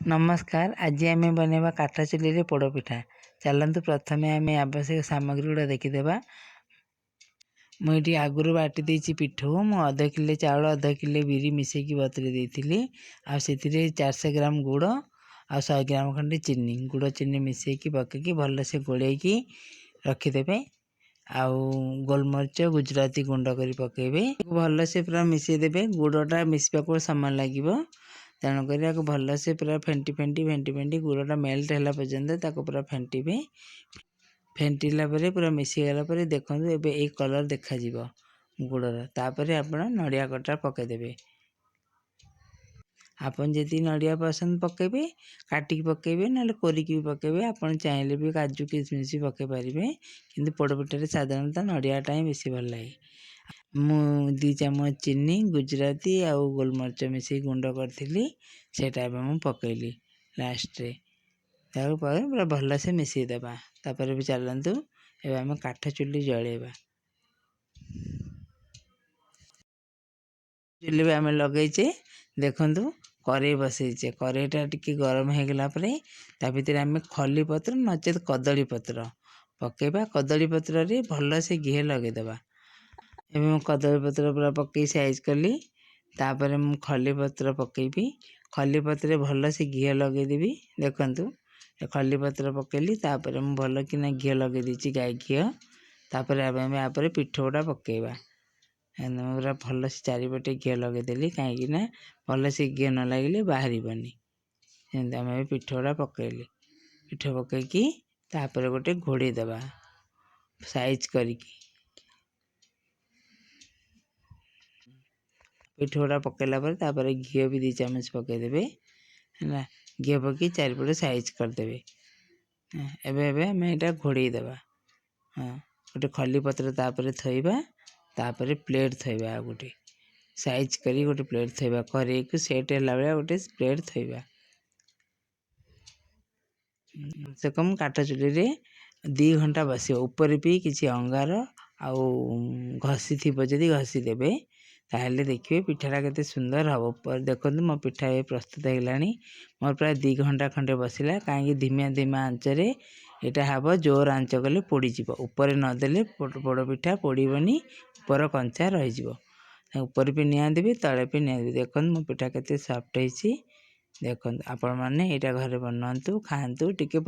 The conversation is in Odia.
ନମସ୍କାର, ଆଜି ଆମେ ବନେଇବା କାଠ ଚୁଲିରେ ପୋଡ଼ପିଠା। ଚାଲନ୍ତୁ, ପ୍ରଥମେ ଆମେ ଆବଶ୍ୟକ ସାମଗ୍ରୀ ଗୁଡ଼ା ଦେଖିଦେବା। ମୁଁ ଏଠି ଆଗରୁ ବାଟି ଦେଇଛି ପିଠଉ। ମୁଁ ଅଧ କିଲୋ ଚାଉଳ, ଅଧ କିଲୋ ବିରି ମିଶାଇକି ବତୁରେଇ ଦେଇଥିଲି, ଆଉ ସେଥିରେ 400 ଗ୍ରାମ ଗୁଡ଼ ଆଉ 100 ଗ୍ରାମ ଖଣ୍ଡେ ଚିନି, ଗୁଡ଼ ଚିନି ମିଶାଇକି ପକାଇକି ଭଲସେ ଗୋଳେଇକି ରଖିଦେବେ। ଆଉ ଗୋଲମରିଚ, ଗୁଜୁରାତି ଗୁଣ୍ଡ କରି ପକାଇବେ। ଭଲସେ ପୁରା ମିଶାଇ ଦେବେ। ଗୁଡ଼ଟା ମିଶିବାକୁ ସମୟ ଲାଗିବ, ତେଣୁକରି ଆକୁ ଭଲସେ ପୁରା ଫେଣ୍ଟି ଫେଣ୍ଟି ଫେଣ୍ଟି ଫେଣ୍ଟି ଗୁଡ଼ଟା ମେଲ୍ଟ ହେଲା ପର୍ଯ୍ୟନ୍ତ ତାକୁ ପୁରା ଫେଣ୍ଟିବେ। ଫେଣ୍ଟିଲା ପରେ, ପୁରା ମିଶିଗଲା ପରେ ଦେଖନ୍ତୁ, ଏବେ ଏଇ କଲର୍ ଦେଖାଯିବ ଗୁଡ଼ର। ତାପରେ ଆପଣ ନଡ଼ିଆ କଟା ପକାଇଦେବେ। ଆପଣ ଯଦି ନଡ଼ିଆ ପସନ୍ଦ ପକାଇବେ, କାଟିକି ପକାଇବେ, ନହେଲେ କୋରିକି ବି ପକାଇବେ। ଆପଣ ଚାହିଁଲେ ବି କାଜୁ କିସମିସ୍ ବି ପକାଇ ପାରିବେ, କିନ୍ତୁ ପୋଡ଼ପିଠାରେ ସାଧାରଣତଃ ନଡ଼ିଆଟା ହିଁ ବେଶୀ ଭଲ ଲାଗେ। ମୁଁ 2 ଚାମଚ ଚିନି, ଗୁଜୁରାତି ଆଉ ଗୋଲମରିଚ ମିଶାଇ ଗୁଣ୍ଡ କରିଥିଲି, ସେଇଟା ଏବେ ମୁଁ ପକାଇଲି ଲାଷ୍ଟରେ। ତାକୁ ପରେ ପୁରା ଭଲସେ ମିଶାଇଦେବା। ତାପରେ ବି ଚାଲନ୍ତୁ, ଏବେ ଆମେ କାଠ ଚୁଲି ଜଳାଇବା। ଚୁଲି ବି ଆମେ ଲଗେଇଛେ। ଦେଖନ୍ତୁ, କରେଇ ବସେଇଛେ। କରେଇଟା ଟିକେ ଗରମ ହେଇଗଲା ପରେ ତା ଭିତରେ ଆମେ ଖଲି ପତ୍ର ନଚେତ୍ କଦଳୀ ପତ୍ର ପକାଇବା। କଦଳୀ ପତ୍ରରେ ଭଲସେ ଘିଅ ଲଗେଇଦେବା। ଏବେ ମୁଁ କଦଳୀ ପତ୍ର ପୁରା ପକାଇ ସାଇଜ୍ କଲି। ତାପରେ ମୁଁ ଖଲି ପତ୍ର ପକାଇବି। ଖଲି ପତ୍ରରେ ଭଲସେ ଘିଅ ଲଗେଇଦେବି। ଦେଖନ୍ତୁ, ଖଲି ପତ୍ର ପକାଇଲି। ତାପରେ ମୁଁ ଭଲକିନା ଘିଅ ଲଗେଇ ଦେଇଛି, ଗାଈ ଘିଅ। ତାପରେ ଆମେ ୟାପରେ ପିଠଉଟା ପକାଇବା। ମୁଁ ପୁରା ଭଲସେ ଚାରିପଟେ ଘିଅ ଲଗେଇଦେଲି, କାହିଁକିନା ଭଲସେ ଘିଅ ନ ଲାଗିଲେ ବାହାରିବନି। ସେମିତି ଆମେ ପିଠଉଟା ପକାଇଲି। ପିଠଉ ପକାଇକି ତାପରେ ଗୋଟେ ଘୋଡ଼େଇ ଦେବା ସାଇଜ୍ କରିକି। ପିଠଉଟା ପକାଇଲା ପରେ ତାପରେ ଘିଅ ବି 2 ଚାମଚ ପକାଇଦେବେ। ହେଲା, ଘିଅ ପକାଇ ଚାରିପଟେ ସାଇଜ୍ କରିଦେବେ। ଏବେ ଆମେ ଏଇଟା ଘୋଡ଼େଇ ଦେବା। ହଁ, ଗୋଟେ ଖଲି ପତ୍ର ତାପରେ ଥୋଇବା। ତାପରେ ପ୍ଲେଟ୍ ଥୋଇବା, ଆଉ ଗୋଟେ ସାଇଜ୍ କରି ଗୋଟେ ପ୍ଲେଟ୍ ଥୋଇବା। କରେଇକୁ ସେଟ୍ ହେଲା ଭଳିଆ ଗୋଟେ ପ୍ଲେଟ୍ ଥୋଇବା। ସେ କମ୍ କାଠ ଚୁଲିରେ 2 ଘଣ୍ଟା ବସିବ। ଉପରେ ବି କିଛି ଅଙ୍ଗାର ଆଉ ଘଷି ଥିବ ଯଦି ଘଷି ଦେବେ, ତାହେଲେ ଦେଖିବେ ପିଠାଟା କେତେ ସୁନ୍ଦର ହେବ। ଦେଖନ୍ତୁ, ମୋ ପିଠା ଏବେ ପ୍ରସ୍ତୁତ ହେଇଗଲାଣି। ମୋର ପ୍ରାୟ 2 ଘଣ୍ଟା ଖଣ୍ଡେ ବସିଲା, କାହିଁକି ଧିମିଆ ଧିମା ଆଞ୍ଚରେ ଏଇଟା ହେବ। ଜୋର ଆଞ୍ଚ କଲେ ପୋଡ଼ିଯିବ। ଉପରେ ନଦେଲେ ପୋଡ଼ ପିଠା ପୋଡ଼ିବନି, ଉପର କଞ୍ଚା ରହିଯିବ। ଉପରେ ବି ନିଆଁ ଦେବେ, ତଳେ ବି ନିଆଁ ଦେବେ। ଦେଖନ୍ତୁ, ମୋ ପିଠା କେତେ ସଫ୍ଟ ହେଇଛି। ଦେଖନ୍ତୁ, ଆପଣମାନେ ଏଇଟା ଘରେ ବନାନ୍ତୁ, ଖାଆନ୍ତୁ ଟିକେ।